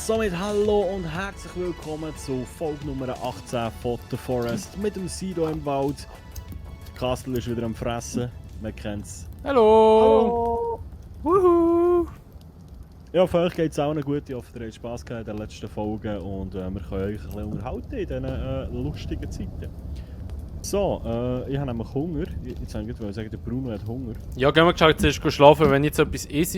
Somit hallo und herzlich willkommen zu Folge Nummer 18 von The Forest mit dem Sido im Wald. Castle ist wieder am Fressen, man kennt's. Hallo! Wuhu! Ja, für euch geht's auch noch gut. Ich hoffe, ihr habt Spass gehabt in den letzten Folgen und wir können euch ein bisschen unterhalten in diesen lustigen Zeiten. So, ich habe nämlich Hunger. Jetzt wollte ich sagen, der Bruno hat Hunger. Ja, gehen wir geschaut, zuerst schlafen, wenn jetzt etwas isst,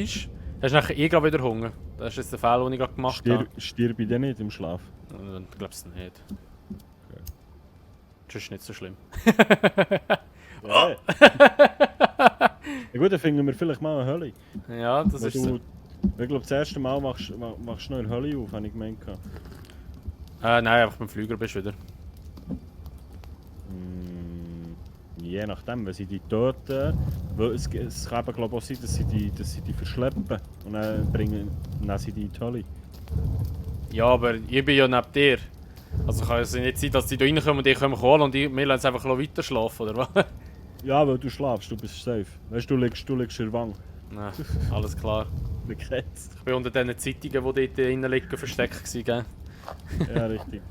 hast du nachher eh gerade wieder Hunger. Das ist jetzt der Fehler, den ich gerade gemacht habe. Stirb ich denn nicht im Schlaf? Ich glaube es nicht. Okay. Das ist nicht so schlimm. Ja. Ja gut, dann finden wir vielleicht mal eine Hölle. Ja, das Weil ist so. Ich glaube, das erste Mal machst du noch eine Hölle auf, habe ich gemeint. Nein, einfach beim Flüger bist du wieder. Je nachdem, wenn sie die töten, weil es kann eben, glaube ich, auch sein, dass sie die verschleppen und dann nehmen sie die in die Hölle. Ja, aber ich bin ja neben dir. Also kann es nicht sein, dass die da reinkommen und die kommen holen und wir lassen es einfach weiter schlafen, oder was? Ja, weil du schlafst, du bist safe. Weißt du, du liegst in der Wange. Nein, alles klar. Man kennt's. Ich bin unter diesen Zeitungen, die dort drinnen liegen, versteckt gewesen, gell? Ja, richtig.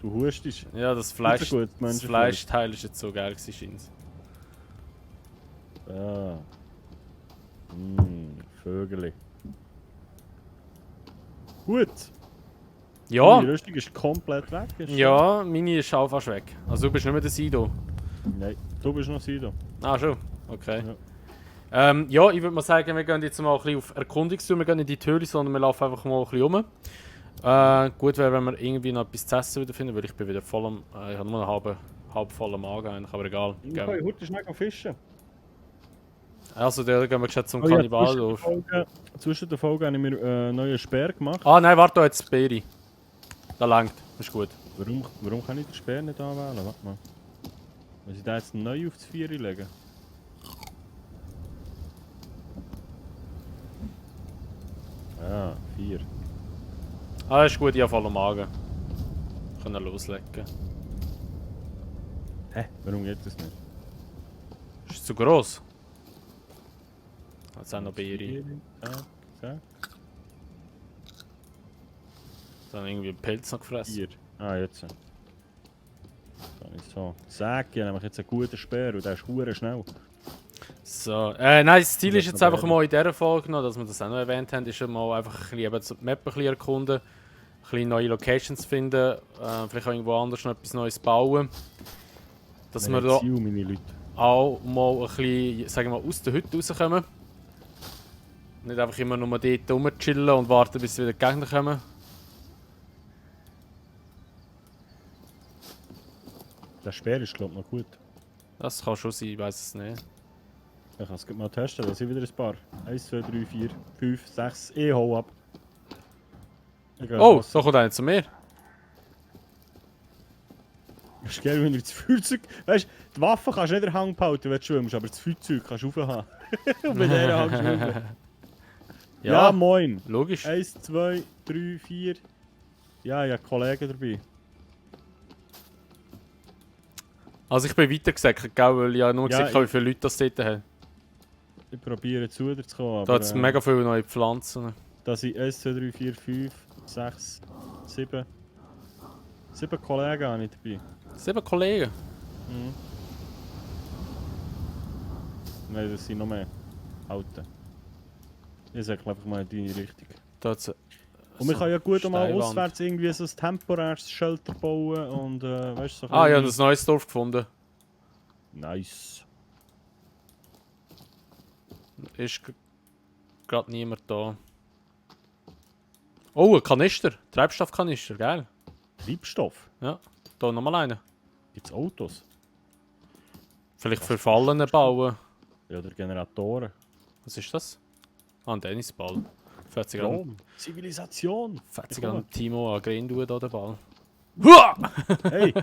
Du hustest. Ja, das Gut, Fleischteil ist jetzt so geil gewesen, scheint's. Ja. Vögel. Gut. Ja! Die Rüstung ist komplett weg. Ja, meine ist auch fast weg. Also du bist nicht mehr der Sido. Nein, du bist noch Sido. Ah, schon? Okay. Ja. Ja, ich würde mal sagen, wir gehen jetzt mal ein bisschen auf Erkundungstour. Wir gehen nicht in die Tür, sondern wir laufen einfach mal ein bisschen rum. Gut wäre, wenn wir irgendwie noch etwas zu essen wieder finden, weil ich bin wieder voll am... ich habe nur einen halb vollen Magen eigentlich, aber egal. Ich kann heute schnell fischen. Also, da gehen wir jetzt zum Kannibalhof. Zwischen der Folge habe ich mir einen neuen Speer gemacht. Ah nein, warte, jetzt Beere. Das langt, ist gut. Warum kann ich den Speer nicht anwählen? Warte mal. Muss ich da jetzt neu auf das 4 legen? Ah, 4. Ah, ist gut, ich habe vollen Magen. Können loslegen. Hä? Warum geht das nicht? Ist zu gross? Jetzt auch noch Beere. Zack. Dann irgendwie einen Pilz noch gefressen. 4. Ah, jetzt. Dann ist so. Zack, ich habe nämlich jetzt einen guten Speer und der ist hure schnell. So, nein, das Ziel Das ist ist jetzt noch einfach geil. mal in dieser Folge noch, dass wir das auch noch erwähnt haben, ist mal einfach ein bisschen eben die Map ein bisschen erkunden, ein bisschen neue Locations finden, vielleicht auch irgendwo anders noch etwas Neues bauen. Dass wir da Ziel, meine Leute. auch mal ein bisschen, sagen wir mal, aus der Hütte rauskommen. Nicht einfach immer nur dort rumchillen und warten, bis wieder die Gegner kommen. Der Speer ist, glaube ich, noch gut. Das kann schon sein, ich weiß es nicht. Ich kann es mal testen, da sind wieder ein paar. 1, 2, 3, 4, 5, 6. Ich hau ab. Oh, so kommt einer zu mir. Das ist geil, wenn du das Feuerzeug... Weißt du, die Waffe kannst du nicht in der Hand behalten, wenn du schwimmst, aber das Feuerzeug kannst du raufhaben. Und mit der Hand schwimmen. Ja, moin. Logisch. 1, 2, 3, 4. Ja, ich habe Kollegen dabei. Also ich bin weitergesäckert, gell, weil ich ja nur Ja, gesehen habe, wie viele Leute das dort haben. Ich probiere zu dir zu kommen, Da hat es mega viele neue Pflanzen. Da sind 1, 2, 3, 4, 5, 6, 7. 7 Kollegen habe ich dabei. 7 Kollegen. Nein, das sind noch mehr. Alten. Ich sage einfach mal in deine Richtung. Da hat's Und man kann ja gut auch mal Steinwand. auswärts irgendwie so ein temporäres Shelter bauen und weißt du, so Ah, ich habe ein neues Dorf gefunden. Nice. Ist gerade niemand da. Oh, ein Kanister. Treibstoffkanister, geil. Treibstoff? Ja, da nochmal einen. Gibt's Autos? Vielleicht für Fallen bauen. Ja, oder Generatoren? Was ist das? Ah, ein Tennisball. Fährt sich gerade Zivilisation! Timo an Grindue da den Ball. Hua! Hey!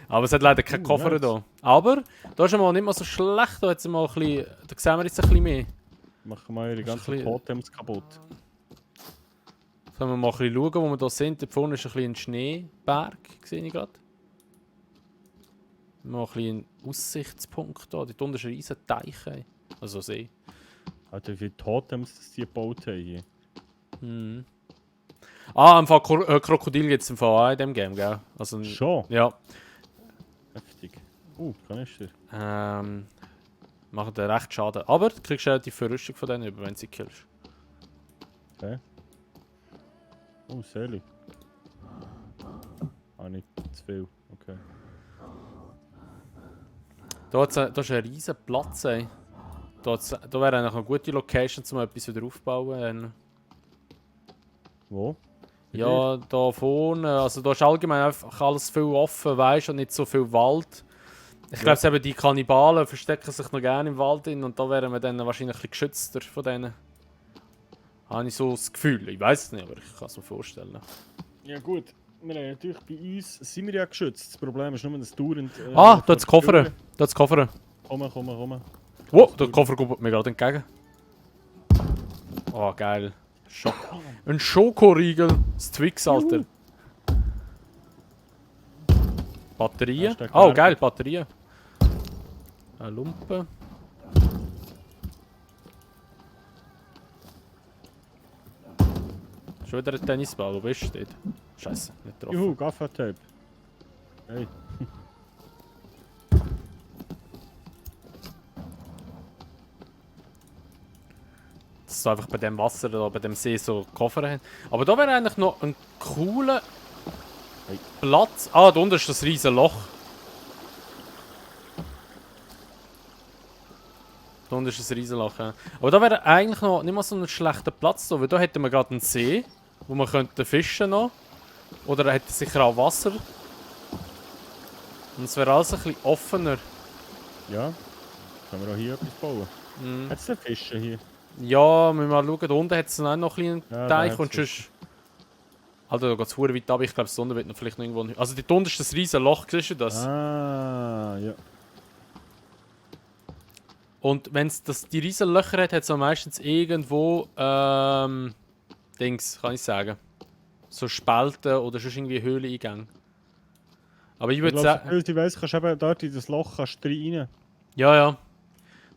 Aber es hat leider keinen Koffer nice. da. Aber da ist mal nicht mal so schlecht. Da, jetzt mal ein bisschen, da sehen wir jetzt ein bisschen mehr. Machen wir eure ganzen bisschen- Totems kaputt. Sollen wir mal ein bisschen schauen, wo wir da sind. Da vorne ist ein bisschen ein Schneeberg, sehe ich gerade. Mal ein bisschen ein Aussichtspunkt da. Dort unten ist ein riesen Teich. Also See. Alter, wie viele Totems das die gebaut haben hier. Mhm. Ah, im Fall Krokodil gibt es im Fall auch in dem Game, gell? Also, Schon? ja. Heftig. Kanister. Machen dir recht Schaden. Aber du kriegst relativ viel Rüstung von denen über, wenn du sie killst. Okay. Selig. Nicht zu viel. Okay. Da ist ein riesen Platz, ey. Da wäre eigentlich eine gute Location, um etwas wieder aufzubauen. Wo? Ja, da vorne. Also da ist allgemein einfach alles viel offen, weißt du, und nicht so viel Wald. Ich glaube, eben die Kannibalen verstecken sich noch gerne im Wald drin und da wären wir dann wahrscheinlich ein bisschen geschützter von denen. Habe ich so das Gefühl. Ich weiß es nicht, aber ich kann es mir vorstellen. Ja gut. Wir haben natürlich bei uns sind wir ja geschützt. Das Problem ist nur, dass dauernd... Da hat das Koffer. Da hat das Koffer. Komm. Wow, der Koffer kommt mir gerade entgegen. Oh, geil. Ein Schokoriegel. Das Twix, Alter. Batterien. Oh, geil, Batterien. Eine Lumpe. Schon wieder ein Tennisball, wo bist du dort? Scheiße, nicht getroffen. Juhu, Gaffertape. Hey. Dass du einfach bei dem Wasser oder bei dem See so Koffer haben. Aber da wäre eigentlich noch ein cooler Platz. Ah, da unten ist das riesen Loch. Da unten ist ein riesen Loch, ja. Aber da wäre eigentlich noch nicht mal so ein schlechter Platz da, weil da hätten wir gerade einen See, wo man könnte fischen noch. Oder er hätte sicher auch Wasser. Und es wäre alles ein bisschen offener. Ja. Können wir auch hier etwas bauen? Mhm. Hat es denn Fische hier? Ja, müssen wir mal schauen. Da unten hat es noch einen kleinen Teich und sonst... Alter, da geht es verdammt weit ab. Ich glaube, da unten wird noch vielleicht noch irgendwo... Also dort unten ist das riesen Loch, siehst du das? Ah, ja. Und wenn es die riesen Löcher hat, hat es meistens irgendwo... Dings, kann ich sagen. So Spalten oder sonst irgendwie Höhleneingänge. Aber ich würde sagen... Ich weiss, kannst eben dort in das Loch kannst du rein. Ja.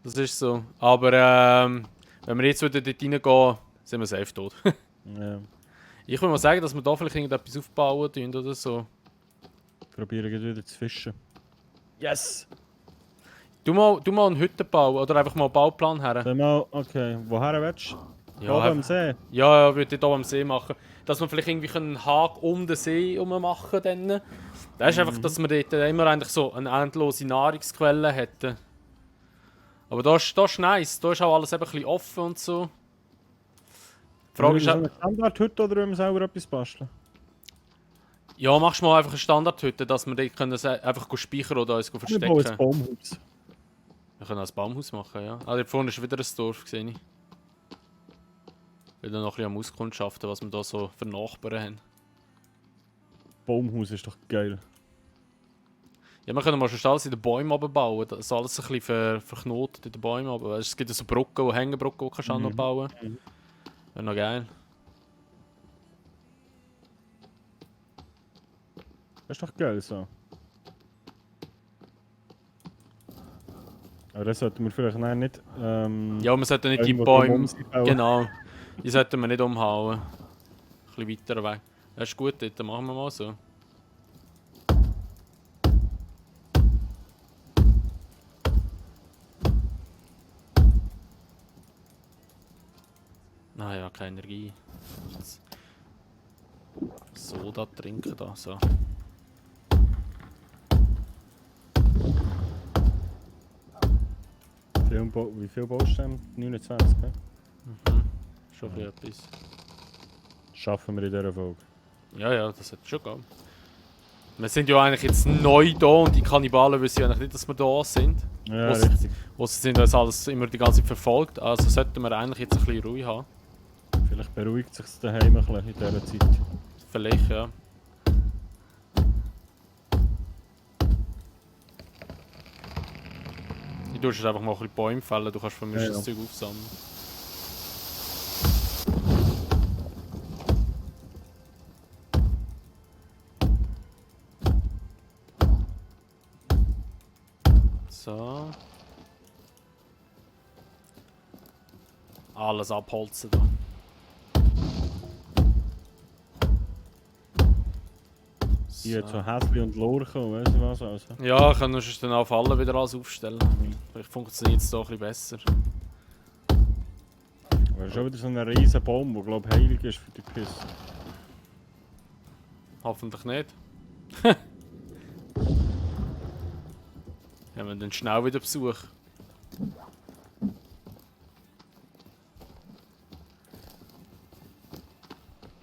Das ist so. Aber wenn wir jetzt wieder dort reingehen, sind wir safe tot. Ja. Ich würde mal sagen, dass wir da vielleicht irgendetwas aufbauen tun oder so. Probieren wieder zu fischen. Yes! Du mal eine Hütte bauen oder einfach mal einen Bauplan her. Dann mal, okay, woher willst du? Ja, Oben am See? Ja, würde ich hier am See machen. Dass wir vielleicht irgendwie einen Haken um den See herum machen können. Das ist einfach, dass wir dort immer eigentlich so eine endlose Nahrungsquelle hätten. Aber da ist nice. Da ist auch alles eben ein bisschen offen und so. Die Frage ist auch... eine Standardhütte oder wollen wir selber etwas basteln? Ja, machst du mal einfach eine Standardhütte, dass wir dort können einfach speichern oder uns Wir bauen verstecken. ein Baumhaus. Wir können auch ein Baumhaus machen, ja. Ah, dort vorne ist wieder ein Dorf, sehe ich. Ich will noch ein bisschen am Auskundschaften, was wir da so für Nachbarn haben. Baumhaus ist doch geil. Ja, wir können mal schon alles in den Bäumen bauen, dass alles ein bisschen verknotet in den Bäumen. Aber es gibt ja so Brücken, Hängebrücken, die kannst du auch noch bauen. Wäre noch geil. Das ist doch geil so. Aber das sollten wir vielleicht nicht... Ja, wir sollten nicht die irgendwo Bäume... drum bauen. Genau. Die sollten wir nicht umhauen. Ein bisschen weiter weg. Das ist gut, dort machen wir mal so. Naja, keine Energie. Soda trinken da, so. Wie viel baust du denn? 29, gell? Schon ein bisschen etwas. Schaffen wir in dieser Folge. Ja, das hat schon gehen. Wir sind ja eigentlich jetzt neu da und die Kannibalen wissen ja eigentlich nicht, dass wir da sind. Ja, Was- richtig. Was sind uns alles immer die ganze Zeit verfolgt. Also sollten wir eigentlich jetzt ein bisschen ruhig haben. Vielleicht beruhigt sich daheim ein bisschen in dieser Zeit. Vielleicht, ja. Ich tue jetzt einfach mal ein bisschen Bäume fällen, du kannst von mir Ja, das ja. Zeug aufsammeln. So. Alles abholzen da. Hier so Häsli und Lurchen und weiss nicht was also. Ja, können wir dann auf alle wieder alles aufstellen. Vielleicht funktioniert es doch ein bisschen besser. Aber schon wieder so ein riesen Baum, der glaube heilig ist für die Pisse. Hoffentlich nicht. Haben wir dann schnell wieder Besuch.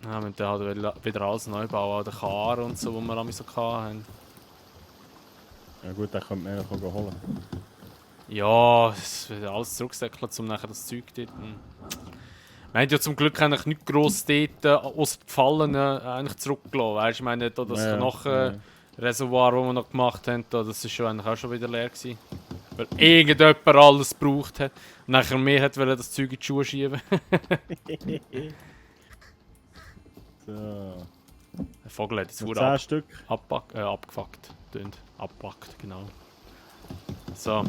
Ja, wir müssen dann halt wieder alles neu bauen, an den Kar und so, die wir damals so hatten. Ja gut, den könnte man eigentlich auch holen. Ja, es wird alles zurücksäckeln, um nachher das Zeug dort. Wir haben ja zum Glück eigentlich nicht gross dort, außer die Fallen, eigentlich zurückgelassen. Weißt du, ich meine, da das Knochenreservoir, das wir noch gemacht haben, das war schon eigentlich auch schon wieder leer gewesen. Weil irgendjemand alles gebraucht hat. Und nachher mehr hat das Zeug in die Schuhe schieben. So. Der Vogel hat jetzt 10 Stück. abgefuckt. Abpackt, genau. So.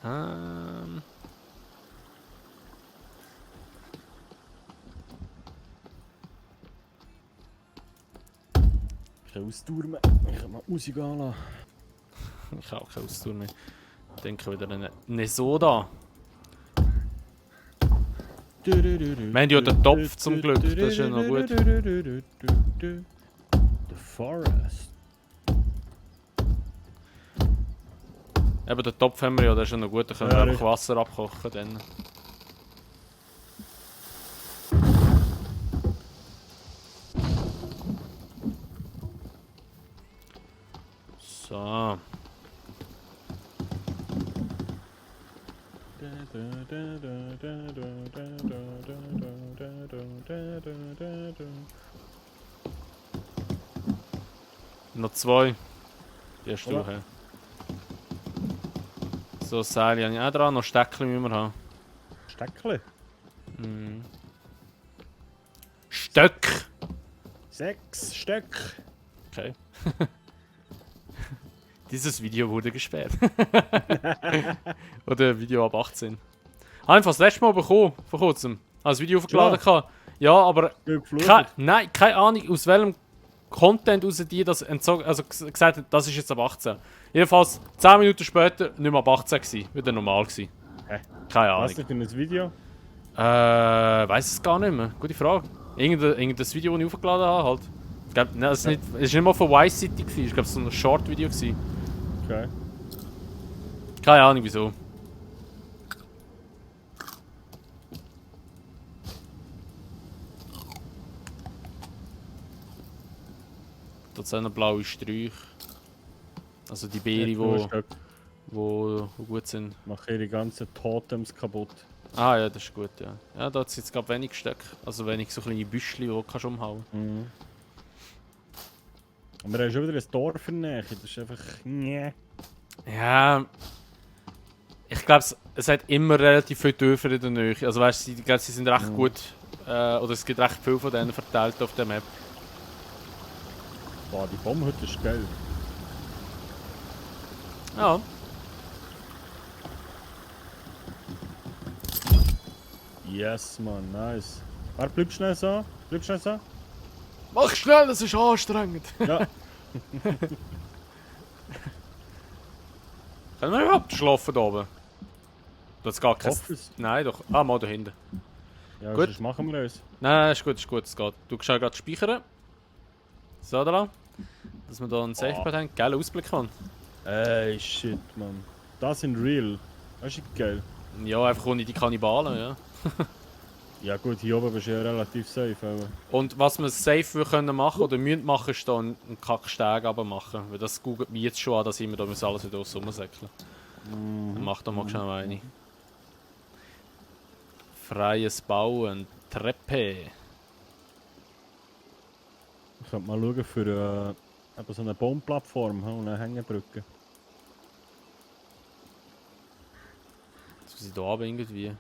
Keine Ausdauer mehr. Ich kann mal Musik anlassen. Ich habe auch keine Ausdauer mehr. Ich denke wieder eine Soda. Wir haben ja den Topf zum Glück, das ist ja noch gut. The Forest. Eben den Topf haben wir ja, das ist ja noch gut, da können wir einfach Wasser abkochen. Dann. So. Noch 2. Die hast du. Voilà. So, Seile habe ich auch dran, noch Steckchen müssen wir haben. Steckli? Mhm. Stöck! 6 Stück. Okay. Dieses Video wurde gesperrt. Oder Video ab 18. Einfach das letzte Mal bekommen, vor kurzem. Als Video aufgeladen kann. Ja, aber. Nein, keine Ahnung, aus welchem Content raus die das entzogen, also gesagt hat, das ist jetzt ab 18. Jedenfalls 10 Minuten später nicht mehr ab 18 gewesen, wieder normal gewesen. Hä? Keine Ahnung. Was ist denn das Video? Weiß es gar nicht mehr. Gute Frage. Irgendein Video, das ich aufgeladen habe halt. Ich glaube, nein, es war nicht mal von Vice City gewesen. Ich glaube, es war so ein Short-Video gewesen. Okay. Keine Ahnung wieso. Da sind noch blaue Sträuche. Also die Beere, die gut sind. Machen ihre ganzen Totems kaputt. Ah ja, das ist gut, ja. Ja, da hat es jetzt gerade wenig Stöcke. Also wenig so kleine Büschli, die du kannst umhauen. Mhm. Und wir haben schon wieder ein Dorf in der Nähe. Das ist einfach. Nee. Ja. Ich glaube, es hat immer relativ viele Dörfer in der Nähe. Also weißt du, ich glaube, sie sind recht gut. Oder es gibt recht viele von denen verteilt auf der Map. Boah, die Baumhütte ist geil. Ja. Yes, man, nice. Warte, bleib schnell so. Bleib schnell so. Mach schnell, das ist anstrengend. Ja. Können wir überhaupt schlafen da oben? Das geht kein... Office. Nein, doch. Ah, mal da hinten. Ja, Gut. sonst machen wir es. Nein, ist gut, es geht. Du kannst gerade speichern. So, da lang. Dass wir da einen Safepad haben. Geiler Ausblick, Mann. Ey, shit, man. Das sind real. Das ist geil. Ja, einfach ohne die Kannibalen, ja. Ja gut, hier oben bist du ja relativ safe. Aber. Und was wir safe können machen oder müssen machen, ist da einen Kacksteg machen. Weil das googelt mich jetzt schon an, dass wir da alles wieder aus rumsäckeln. Dann mach doch mal schnell eine. Freies Bauen, Treppe. Ich könnte mal schauen für so eine Baumplattform und eine Hängebrücke. Jetzt muss ich da runter irgendwie.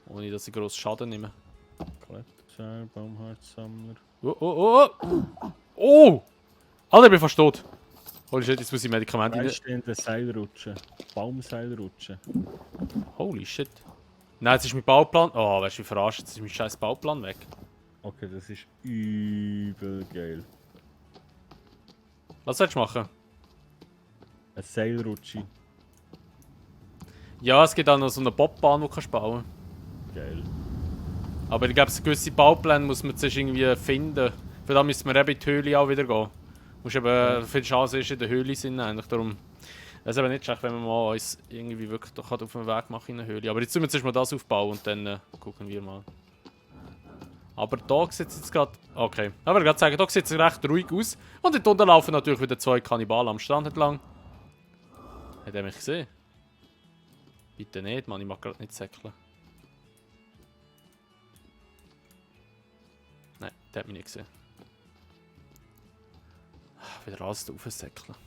Ohne dass ich grossen Schaden nehme. Kletterseil, Baumharzsammler. Oh! Oh! Alter, ich bin fast tot. Holy shit, jetzt muss ich Medikamente rein. Freistehende Seilrutschen. Baumseilrutschen. Holy shit. Nein, jetzt ist mein Bauplan. Oh, weißt du, wie verarscht? Jetzt ist mein scheiß Bauplan weg. Okay, das ist übel geil. Was sollst du machen? Ein Seilrutschi. Ja, es gibt auch noch so eine Bobbahn, die du bauen kannst. Geil. Aber ich glaube, gewisse Baupläne muss man zuerst irgendwie finden. Für das müssen wir eben in die Höhle auch wieder gehen. Musst eben, viel Chance ist in der Höhle sind eigentlich. Darum. Es ist aber nicht schlecht, wenn wir mal uns irgendwie wirklich doch auf den Weg machen in eine Höhle. Aber jetzt müssen wir zuerst mal das aufbauen und dann gucken wir mal. Aber da sieht es jetzt gerade. Okay. Aber ich gerade sagen, da sieht es recht ruhig aus. Und dort unten laufen natürlich wieder 2 Kannibalen am Strand entlang. Hat er mich gesehen? Bitte nicht, Mann, ich mag gerade nicht säckeln. Nein, der hat mich nicht gesehen. Wieder alles raufsäckeln.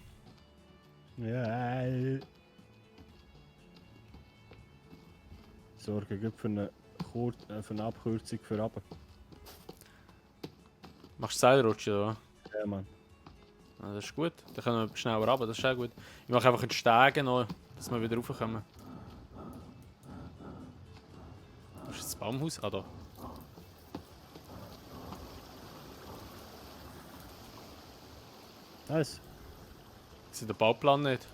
Ja. Sorge gut für eine Abkürzung für runter. Machst du Seilrutschen, oder? Ja, Mann. Ah, das ist gut. Dann können wir schneller runter, das ist auch gut. Ich mache einfach einen Stegen noch, dass wir wieder raufkommen. Wo ist das Baumhaus? Ah, da. Was? Ich sehe den Bauplan nicht.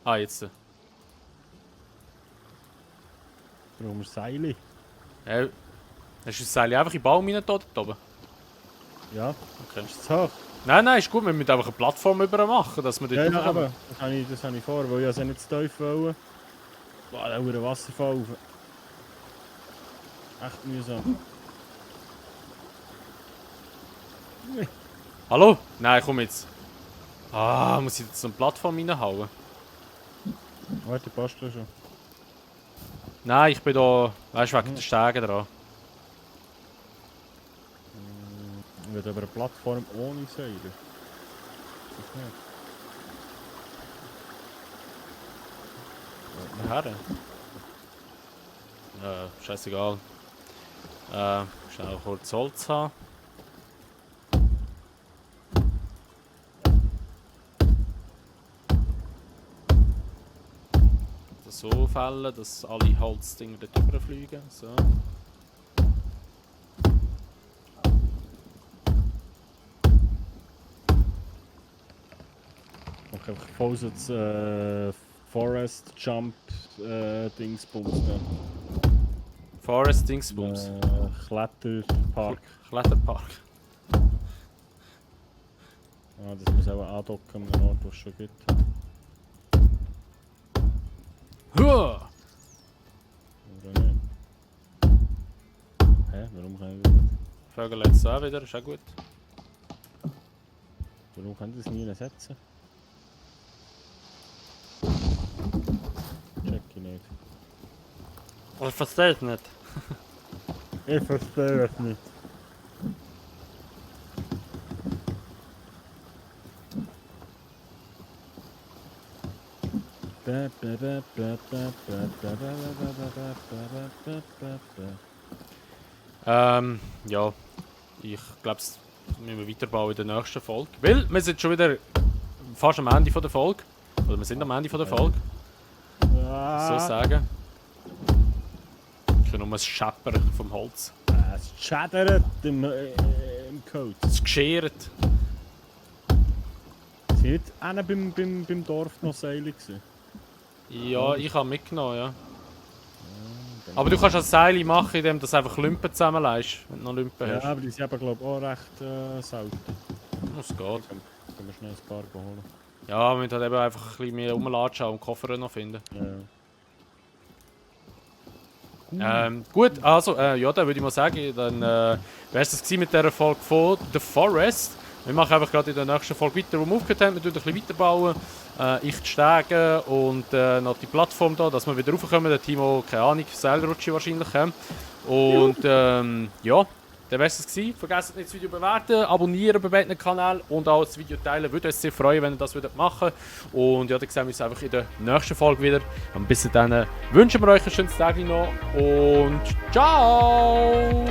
Ah, jetzt. Brauchen wir Seile? Hast du das Seil einfach in den Baum rein dort oben? Ja. Okay. Ist es hoch? Nein, ist gut, wir müssen einfach eine Plattform über machen, dass wir dort Ja, raufkommen. aber das habe ich vor, weil ich es nicht zu tief wollte. Boah, da ist ein Wasserfall rauf. Echt mühsam. Hallo? Nein, komm jetzt. Ah, muss ich jetzt so eine Plattform reinhauen? Warte, passt das schon. Nein, ich bin da, weißt du, wegen der Stege dran. Ich will aber eine Plattform ohne Seile. Das nicht. Woher? Scheißegal. Schnell kurz Holz haben. Das so fällen, dass alle Holzdinger dort überfliegen. So. Ich habe voll so das Forest Jump Dingsbums da. Forest Dingsbums. Kletterpark. Kletterpark. Ah, das muss auch andocken an einem Ort, wo es schon gibt. Huh! Oder nicht? Hä? Warum kann ich das nicht? Vögel jetzt auch wieder, ist auch gut. Warum kann ich das nie setzen? Check ich nicht. Ich verstehe es nicht. Ich verstehe es nicht. Ja. Ich glaube, wir müssen weiterbauen in der nächsten Folge. Weil wir sind schon wieder fast am Ende der Folge. Oder wir sind am Ende der Folge. So sagen. Ich höre nur das Scheppern vom Holz. Es schädert im Code. Es geschert. Sie nicht einer beim Dorf noch Seile gewesen? Ja, ich habe mitgenommen, ja. Aber du kannst ein Seil machen, indem du einfach Lümpen zusammenlegst, wenn du noch Lümpen Ja, hast. aber die sind aber glaube ich auch recht selten. Das geht. Können wir schnell ein paar holen. Ja, wir müssen halt eben einfach ein bisschen mehr rumlatschen und Koffer noch finden. Ja. Gut, also, ja, dann würde ich mal sagen, dann wäre es das mit dieser Folge von The Forest. Wir machen einfach gerade in der nächsten Folge weiter, wo wir aufgehört haben. Wir tun ein bisschen weiterbauen. Ich die Stege und noch die Plattform da, dass wir wieder raufkommen. Der Timo, keine Ahnung, Seilrutsche wahrscheinlich. Und ja, dann wäre es das gewesen. Vergesst nicht das Video bewerten, abonnieren bei beiden Kanälen und auch das Video teilen. Würde uns sehr freuen, wenn ihr das machen würdet. Und ja, dann sehen wir uns einfach in der nächsten Folge wieder. Und bis dann wünschen wir euch ein schönes Tag noch und ciao!